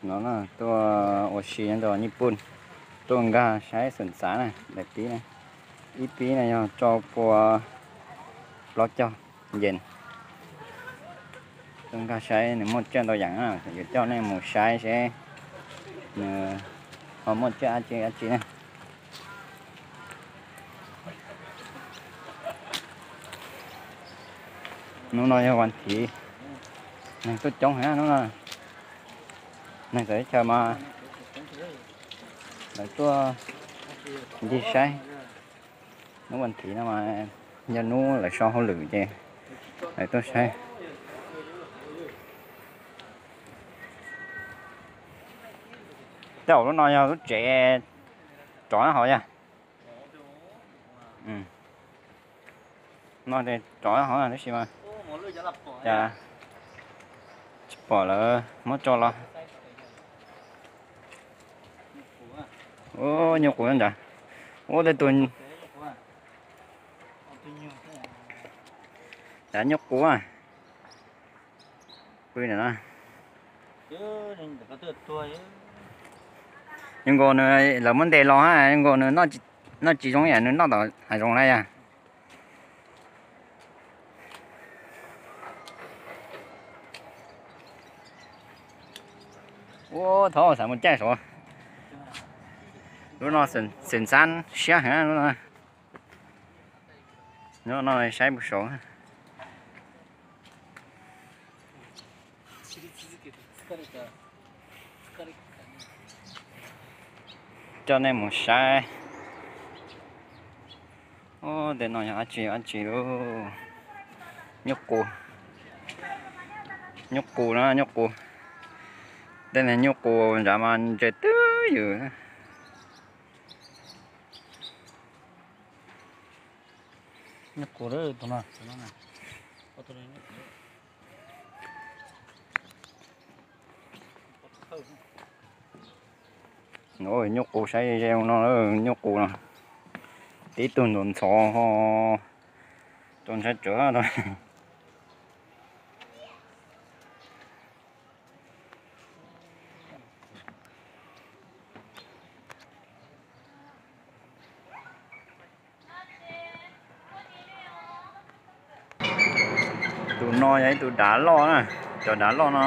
No tuaj ua si nyob rau Nyij Pooj, tuaj nkag saib xeem xav na, daim pib na, ib pib na yog rau pua plaub caug yees. Tuaj nkag saib nws muaj tsiaj ntau yam na, yuav coj nej mus saib seb nws ho muaj tsiaj dab tsi dab tsi na. Hnub no yog vas thiv, neeg tuaj coob heev hnub no. Neeg txawv teb chaws mas lawv tuaj ncig saib. Hnub vas thiv no mas yog hnub lawv so hauj lwm ces lawv tuaj saib. Tej zaum lub no yog lub tsev rov hauv yog. No ces rov hauv tab sis mas cas tsis pom lawv muab tso los. Ub, nyuj qus nrad. Ub, tej tus nrad nyuj qus. Pw ntawm no. Zoo nkaus nws lawv muab ntes los, zoo nkaus nws noj tsis zoo yam nws noj tom hav zoov na yog. Ua thaum xav mus caij saud. Lub no xeem xab siab heev lub no. Nyob no saib puag saud. Coj nej mus saib. Ub, tej no yog dab tsi dab tsi lauj? Nyuj qus. Nyuj qus na, nyuj qus. Tej niag nyuj qus nrad mas ntse twb ywm. Nyuj qus, tus no, tus no. Nyuj qus saib ze ze no, nyuj qus no. Tib tug ntxhov ntxhov ho rau ntshai tsawv. Tus no yog ib tug dav loj na, cov dav loj no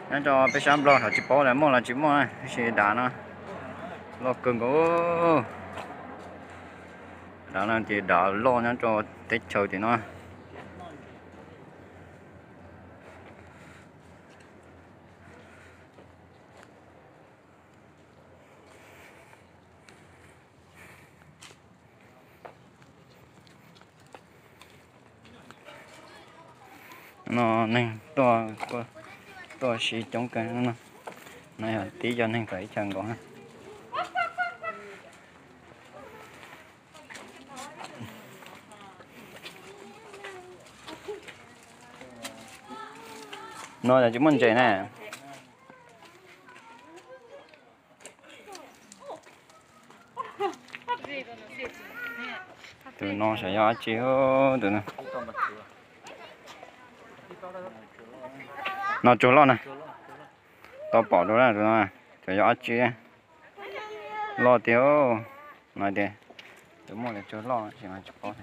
nyob rau peb sab Nplog thaum tsis paub lawv muaj los tsis muaj, tab sis dav no loj kawg nkaus. Dav no ces dav loj nyob rau teb chaws tim no. No neeg tuaj, tuaj si coob kawg no. No yog tib cov neeg txawv teb chaws nkaus. No yog tsis muaj ntses na. Tus no xyov yog dab tsi, tus no. No tsuag loj na. Tau pom dua na, tus no xyov yog dab tsi. Loj tiag. No tias tus muaj li tsuag loj tsis mas tsis paub.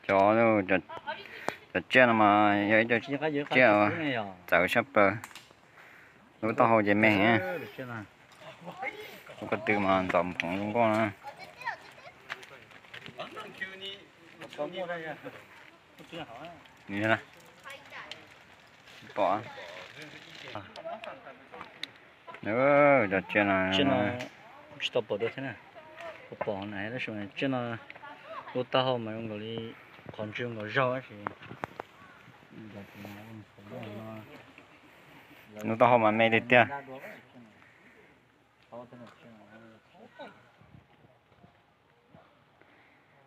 Cov, cov tsiaj no mas yog ib co tsiaj txawv sab plaws. Lub taub hau ces me heev. Lub ko tw mas ntxaus phoov zoo nkauj na. Pom, cov tsiaj no tsis tau pom dua thiab na. Pom na tab sis tsiaj no lub taub hau mas zoo nkaus li qhov ntswg nkaus zaug tab sis lub taub hau mas me tiag tiag.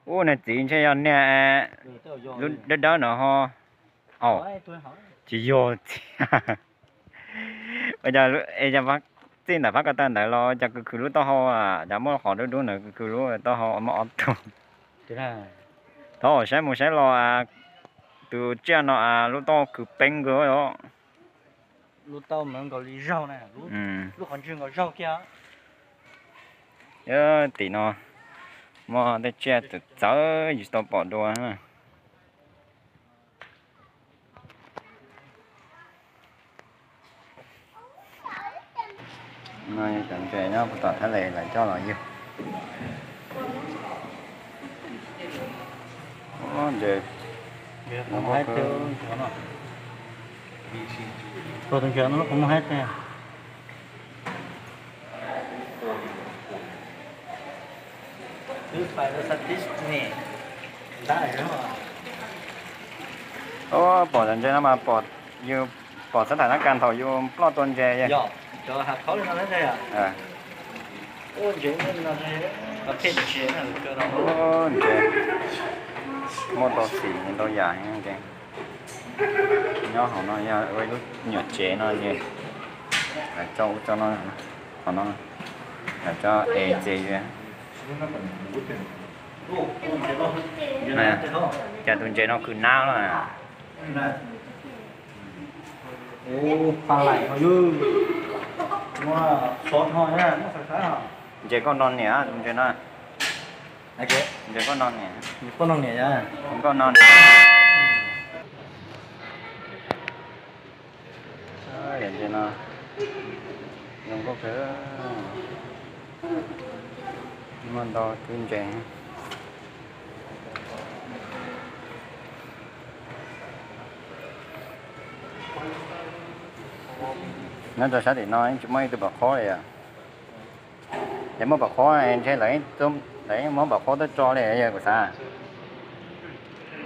Ub, niag txiv ntshe yog niag lub dawb dawb no ho. Tsis yog txiv. Ua cas es cas pab tij ntawm phab ko taw ntawd los cas khwv khwv lub taub hau, cas muaj qhov dub dub ntawd khwv khwv lub taub hau muaj ob tug. Thov saib mus saib los, tus tsiaj no lub taub hau khwv peeb nkaus os. Lub taub nkaus li zaug na, lub qhov ntswg nkaus zaug kiag. Tim no muaj tej tsiaj txawv txawv yus tsis tau pom dua. No yog cov ntses nyob puag tom thaj les lawv coj los yug. Ntses, tus ntses no kuv muaj haib tiag. Pom cov ntses no mas pom, yus pom xab thais nab kas thaum yus ploj tua ntses. Ntses muaj ntau xim ntau yam heev. Nyob hauv no yog ua ib lub nyuam tsev no ces lawv coj ub coj no, qhov no lawv coj es tsev. Cas tus ntses no khwv nab lawm. Ntses koj no niam, tus ntses no. Ntses koj no niam. Koj no niam. Ntses no zoo nkauj kawg, muaj ntau tib ntses. Nyob rau sab tim no yeej tsis muaj ib tug pam qhob li os. Ces muaj pam qhob ntshe lawv, lawv yeej muab pam qhob tuaj tso li yog kuv xav.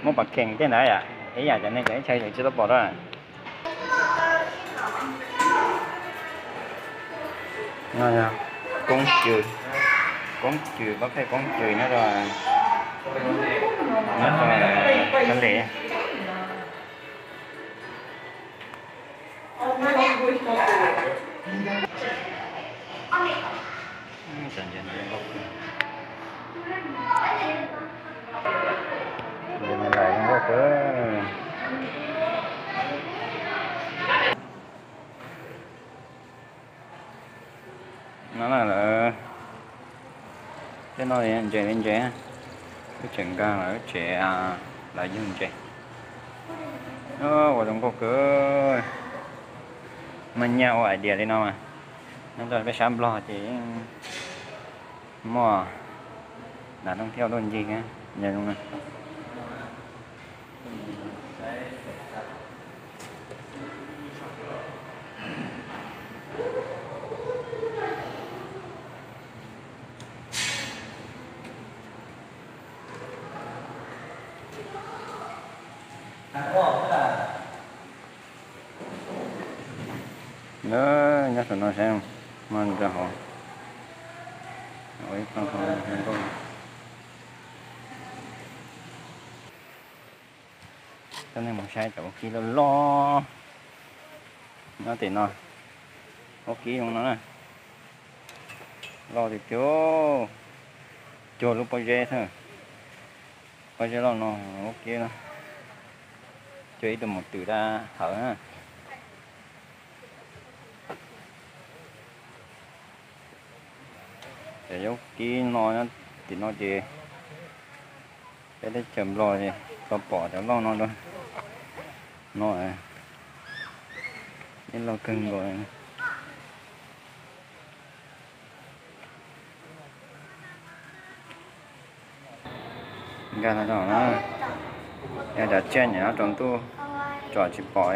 Muaj pam khees tej ntawd yom, ib yam cov neeg cov ib txhia tsis tau pom dua. No yog koob cws, koob cws pab pheej koob cws nyob rau, nyob rau Thab Lis. No na lawv, tej no ntses li ntses, wb tseem nkag lawv tsev, lawv yug ntses. Ua zoo nkauj kawg, mas nyaj ua idea li no mas, nyob rau peb sab Nplog ces yeej muaj dav thooj thiab luaj ncig thiab. Nyob saum no saib, muaj ntses hauv. Coj nej mus saib cov vaub kib loj loj nyob tim no. Vaub kib zoo no na, loj tiag tiag, cuag lub pob zeb xwb. Pob zeb loj no, vaub kib no, cuag ib tug mos twm dab hawv na. Cov vaub kib no, tim no ces peb teb chaws Nplog ces tau pom cov loj no dua. No, ib loj kawg nkaus. Nkag no na, yog cov tsiaj nyob rau ntuj tsom tsis pom.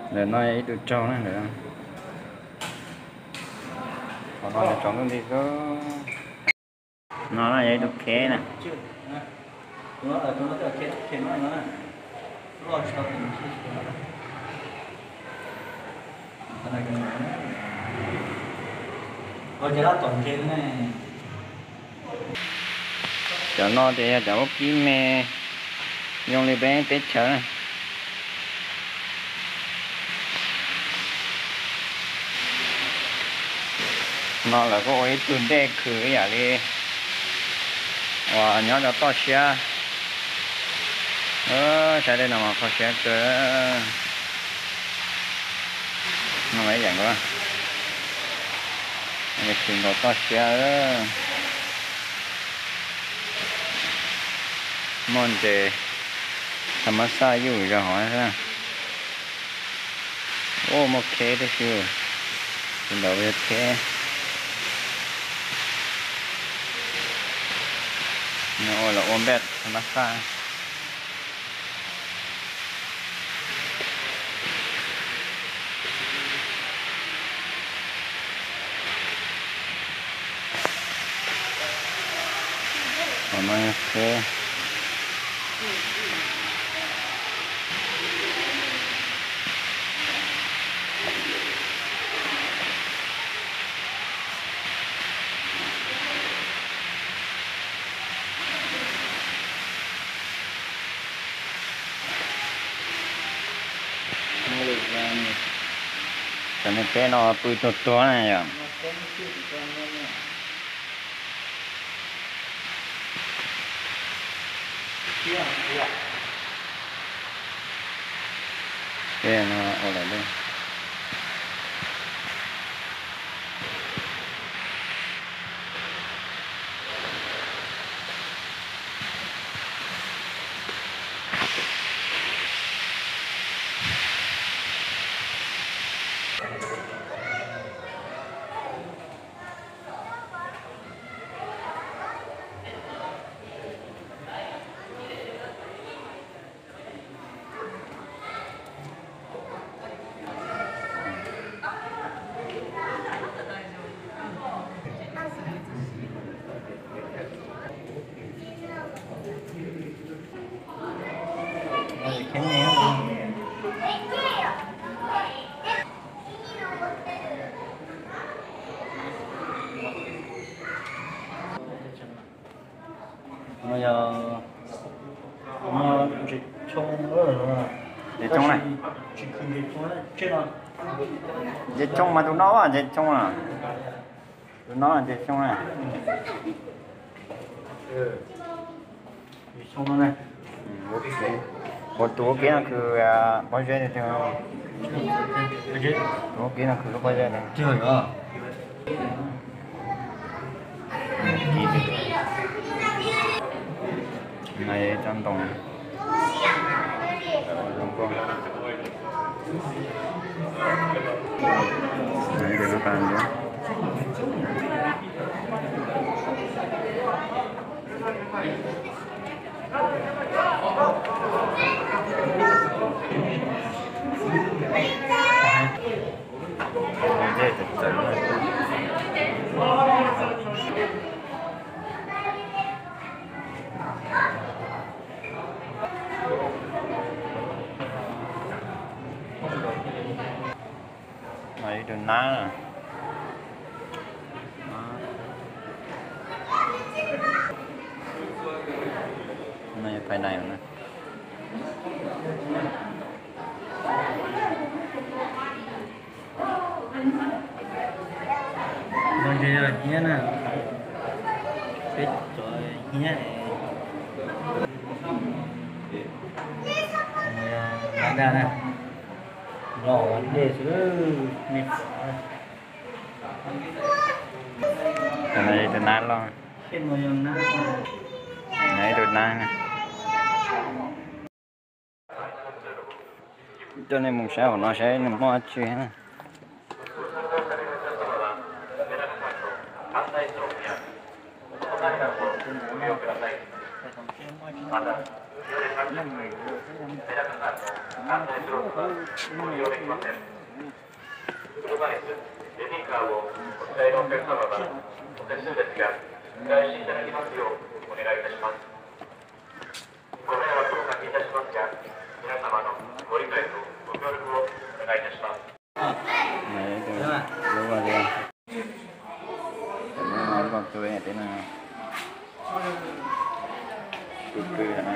Ntawm no yog ib tug raug na, ntawm no tsom ntuj nti xwb. No yog ib tug kheb na. Cov no ces yog cov vaub kib me, zoo li peb teb chaws na. No lawv kuj ua ib tug dej khwv ib yam li uas nyob rau toj siab. Saib dej no mas kho siab kawg. No ib yam nkaus, khwv nkaus toj siab. Muaj ntses tham mas xaj yuj zog hov. Ua muaj kheb tib si, tus ntawd yog kheb. Nws ua los ua npej tham mas xaj. Qhov no yog kheb. Cov niag peb no pw tuag tuag na yom. Peb no ua lawm. No yog, no ntses tshoob, ntses tshoob na. Ntses tshoob mas tus no, ntses tshoob na. Tus no ntses tshoob na. Tus ua ke no kws pob zeb tiag. Tus ua ke no kws lub pob zeb tiag. No yog ib tsob ntoo. Ib tug nab. No yog phais nais na. No ces yog hnyiab na, peb cov hnyiab, yog nab daj na, los ua ntej xwb nej pom. Tus nab loj, ib tug nab. Coj nej mus saib hauv no saib nws muaj dab tsi na. Lub no lub no tu teb no. Kw kw na.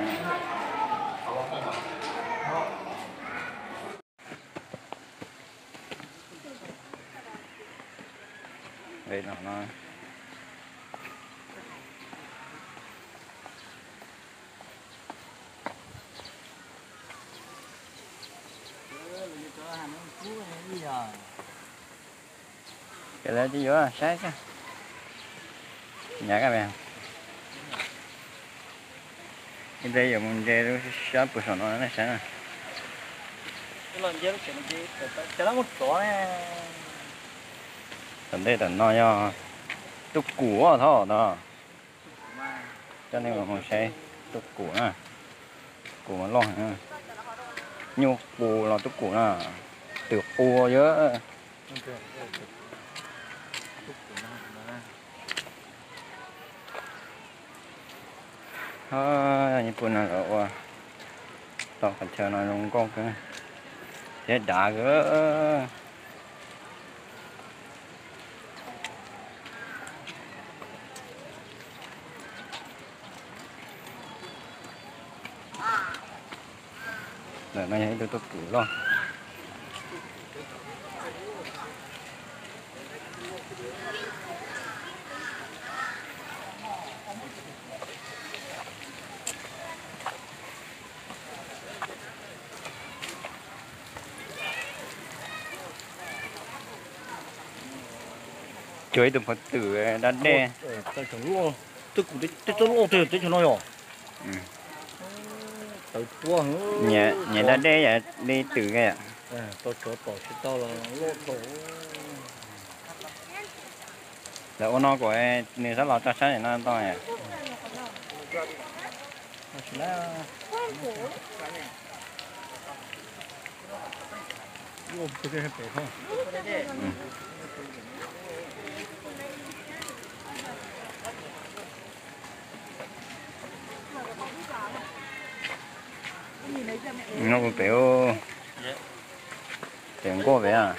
Pem no no. Ces lawv twb yuav saib xwb. Nyav kaj ib pliag yuav mus nce lub sab puag saum no nej saib na. Tom ntej tom no yog tub kum os, thov no. Coj nej mus saib tub kum na. Kum loj heev. Nyuj qus los tub kum na. Twm qus yog. Nyuj qus no lawv ua tau qhov chaw no zoo nkauj kawg thiab dav kawg. Ntawm no yog ib tug tub kum loj. Cuag ib tug pov twm da dej. Tub kum tej txoj loj teb chaws no yog. Tawv tuab. Nyias da dej li twm. Tau tsov tom tsis tau los loj tau. Lawv ua no kom nws sab los tso sab no tau. No kuv pem, pem nkuaj pem.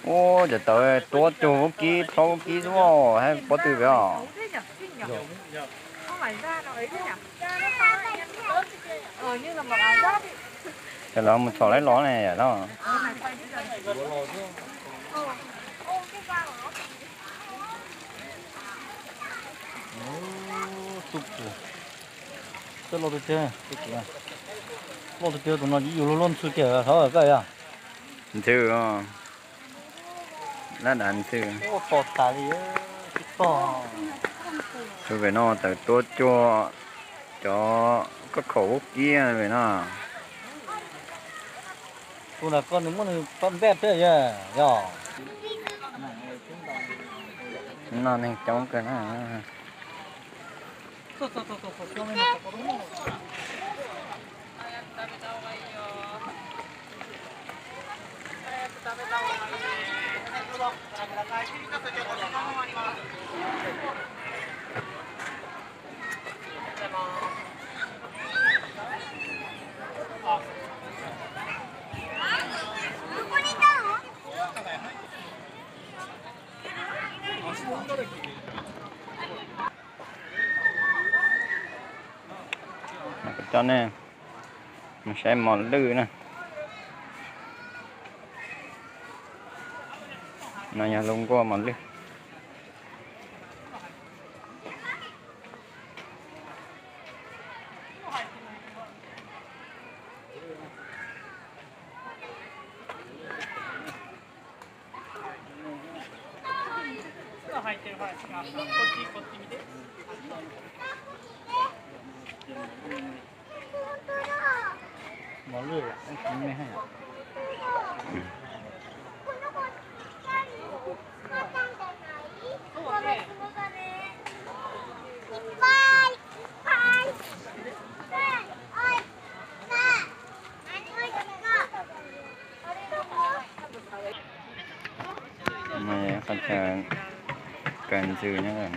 Ua cov tawv tuab cuag vaub kib plaub vaub kib xwb, hais pob tw pem os. Ces lawv mus txhom laib los ne yom no. Tub kum, tub kum, loj tiag tiag, tus no yus luag luag ntxhw kiag thov koj yog. Ntxhw, lab dav ntxhw. Tus pem no tawv tuab cuag cov koj khaum vaub kib pem no. Tus ntawm koj nws muab nws pab npej thiab yog. No neeg coob kawg na. Coj nej mus saib mos lwj na. No yog lub nkuaj mos lwj. Mos lwj, qhov chaw kaw ntxhw nyob.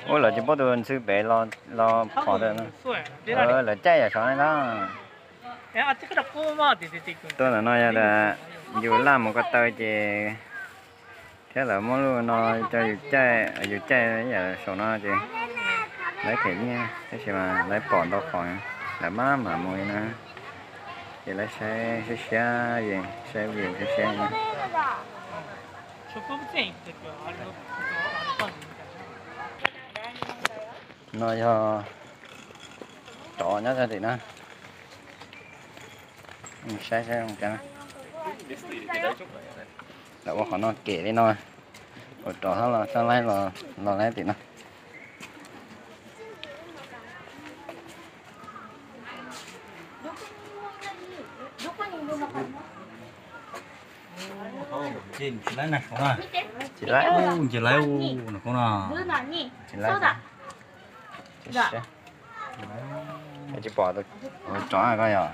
Ub, lawv tsis paub tus ntxhw pem los phom ntawm no. Lawv caij yam saud ne na. Tuaj ntawm no yog tas yus laj mus ko taw ces thiab lawv muab lub no coj yus caij, yus caij yam saum no ces lawv them nyiaj tab sis mas lawv pom ntau qhov, lawv maj mam mus li na. Ces lawv saib siab siab, saib video siab siab na. No yog tsov nyob tim na. Saib saib zoo cas. Lawv ua qhov no kem li no, ua rov hab los sab laib los laib tim no. Tsis laib, tsis laib, tsis laib. Tsis pom tus tsov ko yog,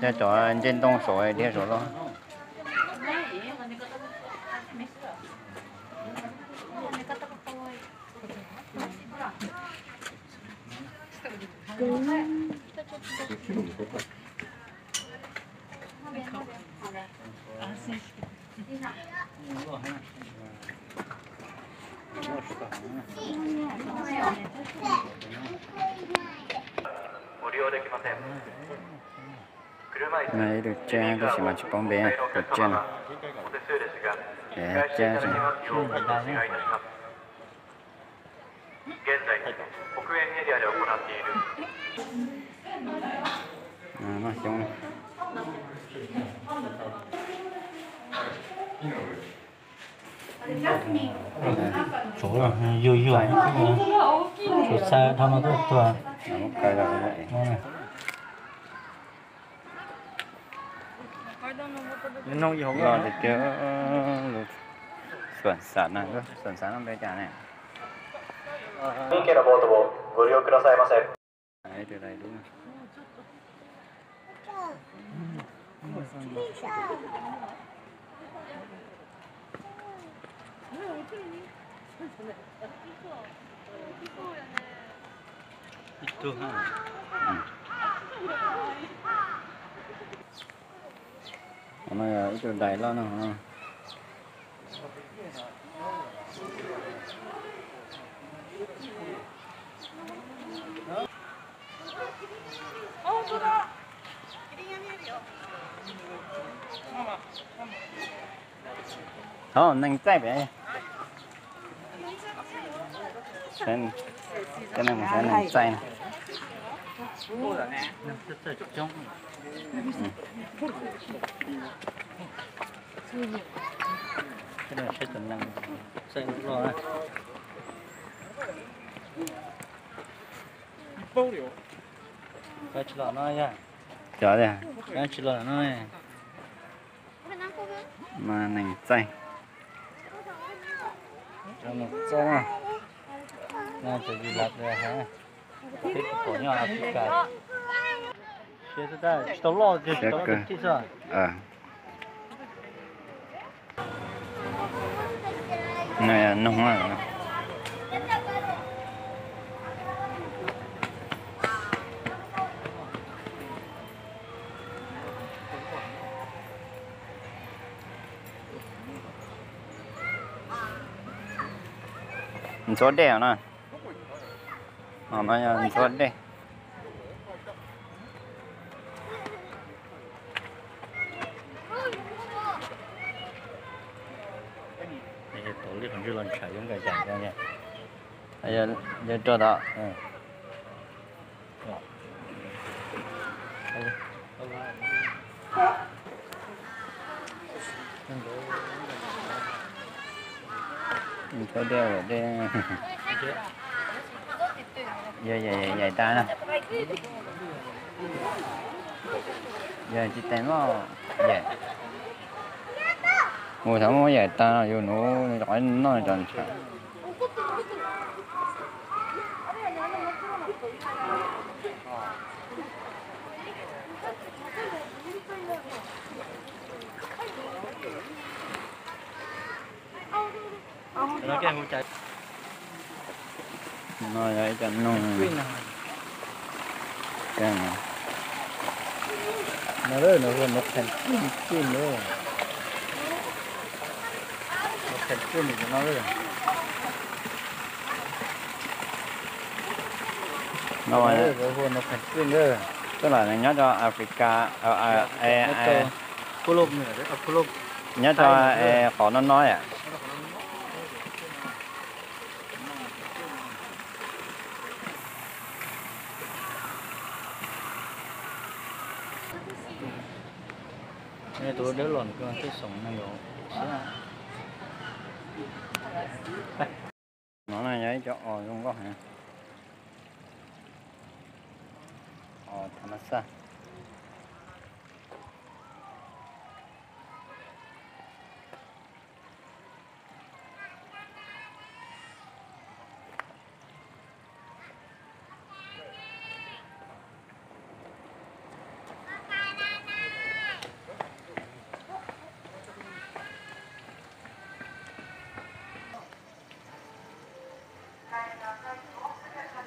yog cov ncej ntoo saud dhia saud los. Ib tug tseb tab sis mas tsis paub npe, tus tseb no. Tseb. Noj xyoob. Tsov yuag yuag, tsov xav dhau no tuaj tuag. Loj tiag tiag, lub xuam xav na, xuam xav no npe cas ne? Ib tug dais loj no. Thov neeg txaij pem. Cov neeg mus saib neeg txaij. Saib tus neeg txaij loj na. Cov tsis los no yog, cov tsis los no. Mas neeg txaij. Cov neeg txaij na. No cov yus lav tias ha, peb tsis pom nyob Africa. Tsis tau loj, tsis tau loj tiag xwb. Noog. Ntxhuav dej no. No yog ntxhuav dej. Yog rau tod. Ntxhuav dej, yog yaim tas na. Yog tsis teem loj yaim. Mus thaum muab yaim tas no yus nuv noj tso ntshav. No yog ib co noog. No, no hu no phees pheej no. No hu no phees pheej. Tức là nyob rau Africa, nyob rau qhov no no yom. Tus dawb los nws twb xoom neeg siab. No na yog ib co os zoo nkauj heev. Os thav mas xaj.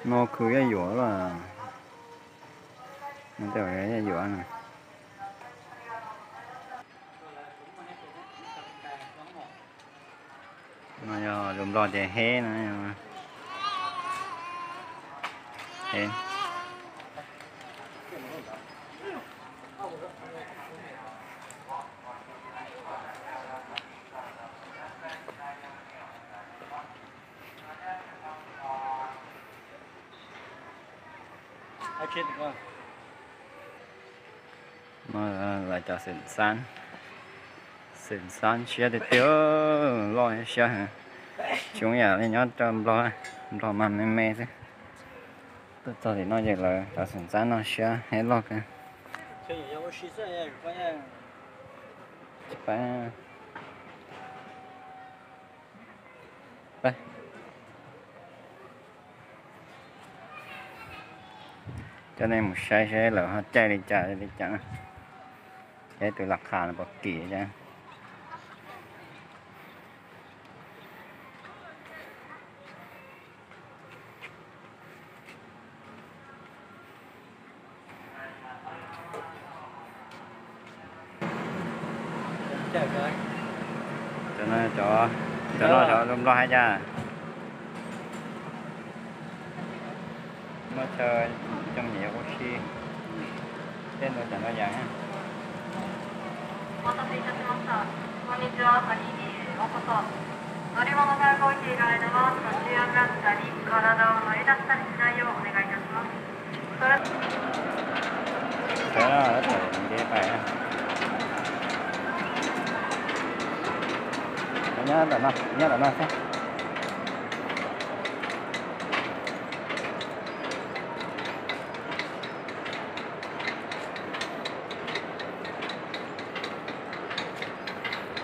No khwv yaj yuam los, no tej yaj yuam na. No yog lus Nplog tias heb no. Lawv cov xeem xab, xeem xab siab tiag tiag, loj siab heev. Tsis zoo yam li nyob rau Nplog, Nplog mas me me xwb. Tuaj txog tim no ces lawv cov xeem xab no siab heev loj kawg. Coj nej mus saib saib lawv ho caij li cas li cas, saib tus lam qha no puas kim thiab. Cov no cov, cov no cov Nplog hais cas? Muab chaw coj mus ua si, tej ntau cov ntau yam. お待たせいたしました。こんにちは、サニーディーへようこそ。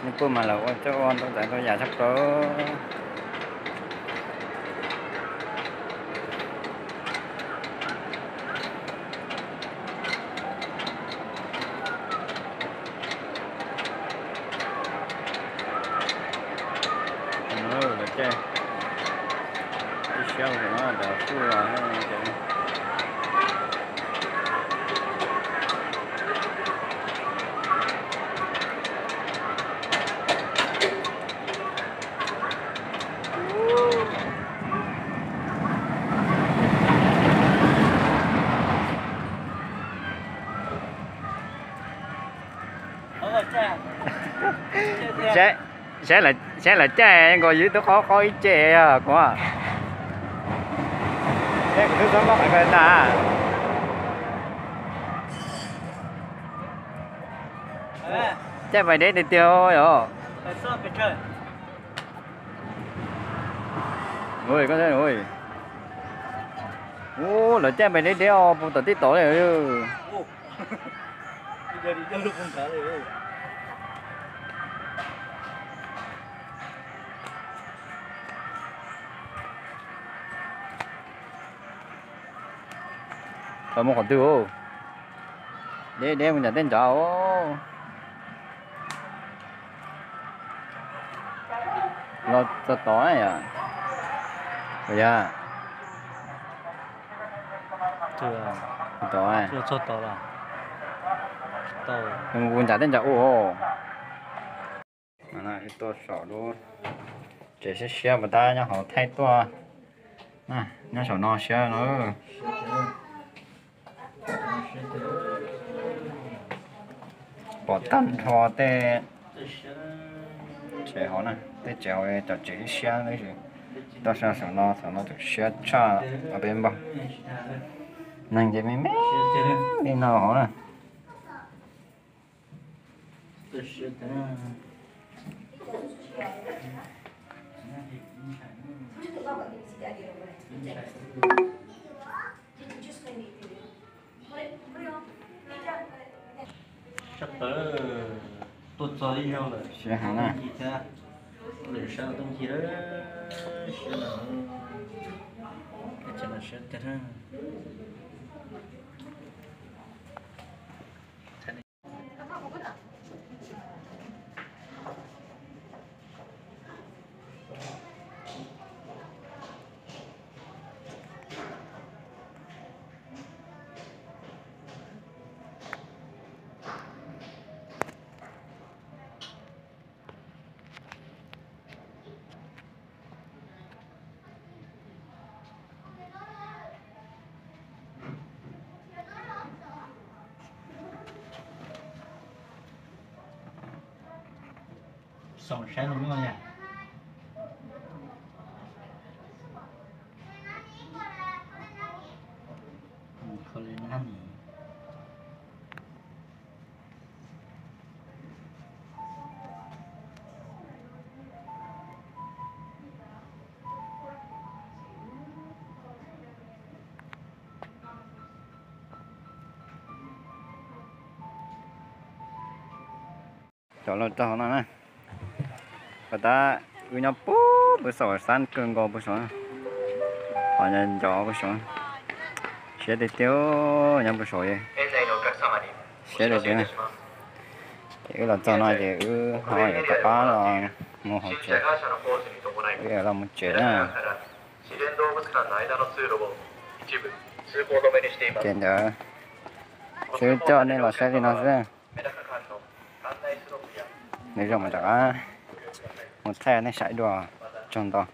Nej puaj mas lawv ua coj ua ntau txais ntau yam tshaj plaws. Lawv caij ib siab no lawv kuj los. Saib, saib lawv caij nkaus yus twb qaub qaub ib ce os kuv. Saib kuv twb txhob muab qhov ko tas. Caij pais deb tiag tiag yom. Ua, lawv caij pais deb deb os, puas tom tib tod li. Tau mus qhov twg os? Deb deb mus nram tej nrad os. Los txog tod yom? Puas yog? Tod, txog tod los? Kuv ncav tej ncav ua. Tuaj saum lub tsev siab siab puas tab nyob hauv thaij tuaj. Nyob saum no siab no. Pom tag nrho tej tsev hauv na, tej tsev hauv cov tsev siab siab tab sis tuaj saum no, saum no tseem siab tshaj peb npaug. Neeg ces me me li no hauv na. Sab tawv tuaj txog ib zaug lawm, siab heev na. Lwm sab tuaj ncig lawm, siab na, siab tiag na. Xoom saib los muaj yom. Kho li nab nis. Cov laus txog no na, puas tab wb nyob puag pem saum, sab kawg nkaus pem saum, qhov nco puag saum, siab tiag tiag nyob puag saum, siab tiag tiag. Ces wb los txog no ces wb ho yuav rov qab los mus hauv tsev, wb yuav los mus tsev na. Ces ntawd wb coj nej los saib li no xwb. Nws zoo mas rov qab mus thaij nej saib dua, tsaug ntau.